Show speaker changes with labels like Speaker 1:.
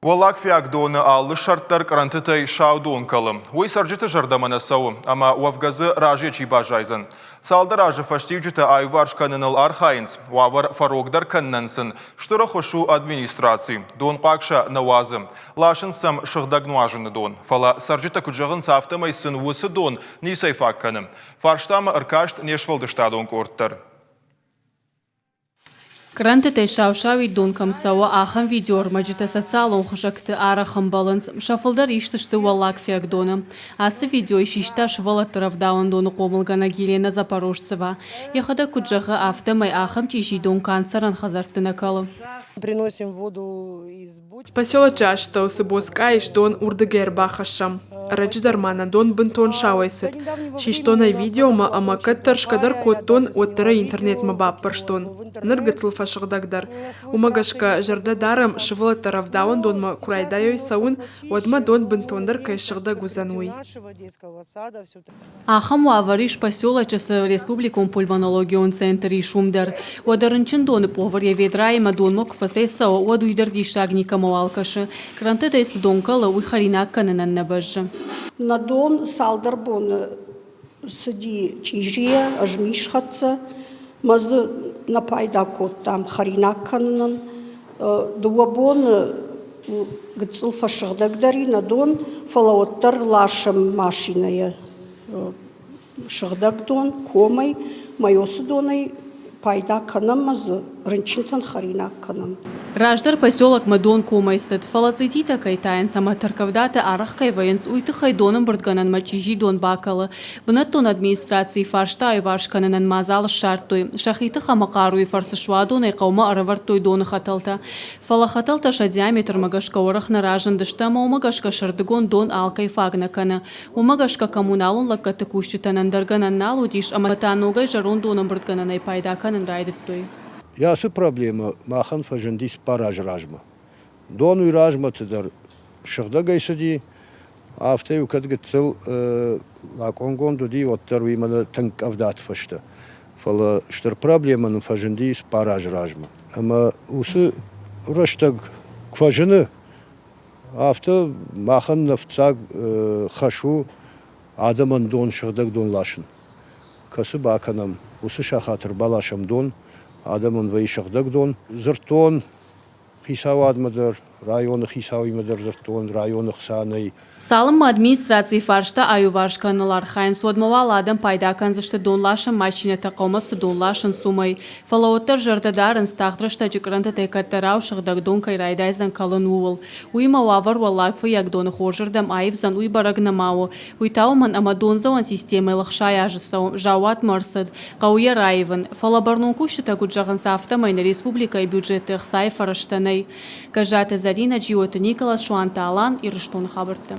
Speaker 1: Уӕллаг Фиагдоны алы сӕрд дӕр кърӕнтытӕй сау дон кӕлы. Уый цӕрджыты зӕрдӕмӕ нӕ цӕуы, ӕмӕ уӕвгӕ дзы разыйӕ чи баззайдзӕн. Цалдӕр азы фӕстиуджытӕ аиуварс кӕныныл архайынц, уавӕр фӕрогдӕр кӕнынӕн сын стыр ӕххуыс у администраци. Донхъуаг сӕ нӕ уадзы. Ласынц сӕм сыгъдӕг нуазыны дон. Фӕлӕ цӕрджытӕ куыд зӕгъынц, афтӕмӕй сын уыцы дон ницӕй фаг кӕны. Фарстамӕ ӕркаст не сфӕлдыстадон къорд дӕр.
Speaker 2: Кърӕнтытӕй сау-сауид дон кӕм цӕуы, ахӕм видеоӕрмӕджытӕ социалон хызӕгты арӕх ӕмбӕлынц. Сӕ фылдӕр ист сты Уӕллаг Фиагдоны. Ацы видеойы систа сывӕллӕтты рӕвдауӕндоны хъомылгӕнӕг Елена Запорожцева. Йӕхӕдӕг куыд зӕгъы, афтӕмӕй ахӕм чъизи дон канд цӕрӕн хӕдзӕртты нӕ кӕлы.
Speaker 3: Приносим воду из
Speaker 4: Поселочы астӕу цы боцкъа ис, дон уырдыгӕй ӕрбахӕссӕм. Ӕрӕджы дӕр ма нӕ дон бынтон сауӕй цыд. Систон ӕй видеомӕ ӕмӕ кӕд тӕрсгӕ дӕр кодтон, уӕддӕр ӕй интернетмӕ баппӕрстон. Ныр гыццыл фӕсыгъдӕгдӕр. Уымӕ гӕсгӕ зӕрдӕ дарӕм, сывӕллӕттӕ рӕвдауӕндонмӕ куы райдайой цӕуын, уӕдмӕ дон бынтондӕр кӕй ссыгъдӕг уыдзӕн, уый.
Speaker 2: Ахӕм уавӕр ис поселочы цы республикон пульмонологион центр ис, уым дӕр. Уӕдӕ рынчындоны пъовыр йӕ ведраимӕ донмӕ куы фӕцӕйцӕуы, уӕд уый дӕр диссаг никӕмӕуал кӕсы. Кърӕнтытӕй цы дон кӕлы, уый хӕринаг кӕнынӕн нӕ бӕззы.
Speaker 5: Нӕ дон цалдӕр боны цыди чъизийӕ, ӕзмисхӕццӕ мӕ дзы нӕ пайда кодтам хӕринаг кӕнынӕн. Дыууӕ боны гыццыл фӕсыгъдӕгдӕр и нӕ дон, фӕлӕ уӕддӕр ласӕм машинӕйӕ сыгъдӕг дон, комӕй, мӕ донӕй пайда кӕнӕм ӕмӕ дзы рынчынтӕн хӕринаг кӕнӕм.
Speaker 2: Раздӕр поселокмӕ дон комӕй цыд, фӕлӕ цъититӕ кӕй тайынц ӕмӕ тӕрккъӕвдатӕ арӕх кӕй вӕййынц, уый тыххӕй донӕмбырдгӕнӕнмӕ чъизи дон бакӕлы. Бынӕттон администрацийы фарста аиуварс кӕнынӕн мадзал ссардтой. Сӕхи тых ӕмӕ хъаруйы фӕрцы суадонӕй хъӕумӕ ӕрӕвӕрдтой доны хӕтӕлтӕ. Фӕлӕ хӕтӕлтӕ сӕ диаметрмӕ гӕсгӕ уӕрӕх нӕ разындысты ӕмӕ уымӕ гӕсгӕ сӕрдыгон дон алкӕй фаг нӕ кӕны. Уымӕ гӕсгӕ коммуналон лӕггӕдты кусджытӕн ӕндӕр гӕнӕн нал уыдис ӕмӕ та ногӕй зӕронд донӕмбырдгӕнӕнӕй пайда кӕнын райдыдтой.
Speaker 6: Ацы проблемӕ махӕн фӕзынди цыппар азы размӕ. Дон уый размӕты дӕр сыгъдӕгӕй цыди, афтӕ-иу кӕд гыццыл лакъонгонд уыди, уӕддӕр уый мӕнӕ тынг къӕвдаты фӕстӕ. Фӕлӕ стыр проблемӕ нын фӕзынди цыппар азы размӕ. Ӕмӕ уыцы рӕстӕг куы фӕзыны, афтӕ махӕн нӕ фыццаг хӕс у адӕмӕн дон, сыгъдӕг дон ласын. Кӕцы бакӕнӕм, уыцы сахат ӕрбаласӕм дон, адӕмӕн вӕййы сыгъдӕг дон. Дзырдтон хицауадмӕ дӕр, районы хицауимӕ дӕр дзырдтон, районы хсӕнӕй.
Speaker 2: Цалынмӕ администрацийы фарста аиуварс кӕныныл архайынц, уӕдмӕ уал адӕм пайда кӕндзысты донласӕн машинӕтӕ хъӕумӕ цы дон ласынц, уымӕй. Фӕлӕ уӕддӕр зӕрдӕ дарынц, тагъд рӕстӕджы кърӕнтытӕй кӕддӕрау сыгъдӕг дон кӕй райдайдзӕн кӕлын, ууыл. Уыимӕ уавӕр Уӕллаг Фыййагдоны хорзырдӕм аивдзӕн, уый бӕрӕг нӕма у. Уый та уымӕн, ӕмӕ дондзӕуӕн системӕйыл 60 азы цӕуы, заууатмӕ ӕрцыд, хъӕуы йӕ раивын. Фӕлӕ бӕрнон кусджытӕ куыд зӕгъынц, афтӕмӕй нӕ республикӕйы бюджеты ӕхцайы фӕрӕзтӕ нӕй. Гӕззаты Зӕринӕ, Джиоты Николас, Суанты Алан, Ирыстоны хабӕрттӕ.